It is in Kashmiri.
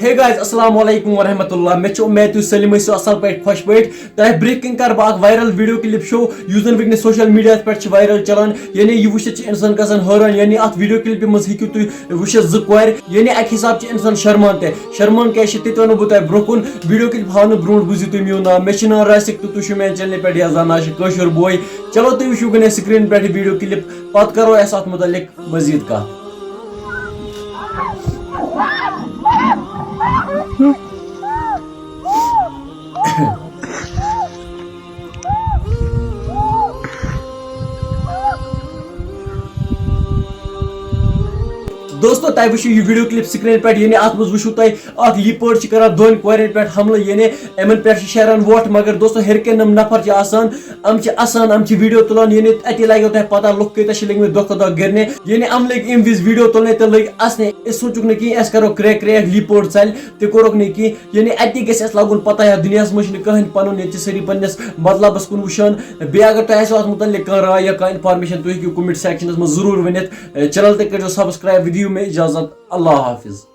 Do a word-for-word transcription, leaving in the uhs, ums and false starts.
Hey guys, السلام علیکم ورحمۃ اللہ۔ مےٚ چھِ اُمید تُہۍ سٲلِم ٲسِو اَصٕل پٲٹھۍ، خۄش پٲٹھۍ۔ تۄہہِ برٛونٛہہ کِنۍ کَرٕ بہٕ اَکھ viral video clip show، یُس زَن وٕنکیٚنَس social mediaہَس پٮ۪ٹھ چھِ viral چَلان۔ یعنی یہِ وٕچھِتھ چھِ اِنسان گژھان حٲران، یعنی اَتھ video clipہِ منٛز ہیٚکِو تُہۍ وٕچھِتھ زٕ کورِ۔ یعنی اَکہِ حِساب چھِ اِنسان شرمان تہِ۔ شرمان کیٛازِ چھِ، تہِ تہِ وَنو بہٕ تۄہہِ برٛونٛہہ کُن۔ Video clip ہاونہٕ برٛونٛٹھ بوٗزِو تُہۍ میون ناو۔ مےٚ چھِ ناو راسِق تہٕ تُہۍ چھِو میٛانہِ channelہِ پٮ۪ٹھ، یَتھ زَن ناو چھِ کٲشُر بوے۔ چلو تُہۍ وٕچھِو گۄڈٕنٮ۪تھ screenہِ پٮ۪ٹھ video clip، پَتہٕ کَرو أسۍ اَتھ مُتعلِق مزید کانٛہہ۔ دوستو، تۄہہِ وٕچھِو یہِ video clip screenہِ پٮ۪ٹھ، یعنی اَتھ منٛز وٕچھِو تۄہہِ اَکھ leopard چھِ کران دۄن کورٮ۪ن پٮ۪ٹھ حملہٕ، یعنی یِمن پٮ۪ٹھ چھِ شیران وۄٹھ، مگر دوستو، ہیٚرِ کَنۍ یِم نفر چھِ آسان، یِم چھِ اَسان، یِم چھِ video تُلان، یعنی اَتی لَگیو تۄہہِ پَتہ لُکھ کۭتیٛاہ چھِ لٔگمٕتۍ دۄہ کھۄتہٕ دۄہ گِرنہِ۔ یعنی یِم لٔگۍ اَمہِ وِزِ video تُلنہِ تہٕ لٔگۍ اَسنہِ۔ أسۍ سوٗنٛچُکھ نہٕ کِہیٖنۍ، اَسہِ کَرو crack crack، leopard ژَلہِ، تہِ کوٚرُکھ نہٕ کِہیٖنۍ۔ یعنی اَتی گژھِ اَسہِ لَگُن پَتہ، یَتھ دُنیاہَس منٛز چھِنہٕ کٕہٕنۍ پَنُن، ییٚتہِ چھِ سٲری پنٛنِس مطلبَس کُن وٕچھان۔ بیٚیہِ اگر تۄہہِ آسیو اَتھ مُتعلِق کانٛہہ راے یا کانٛہہ information، تُہۍ ہیٚکِو comment sectionَس منٛز ضروٗر ؤنِتھ۔ channel تہِ کٔرۍزیو subscribe، video مےٚ اِجازت، اللہ حافظ۔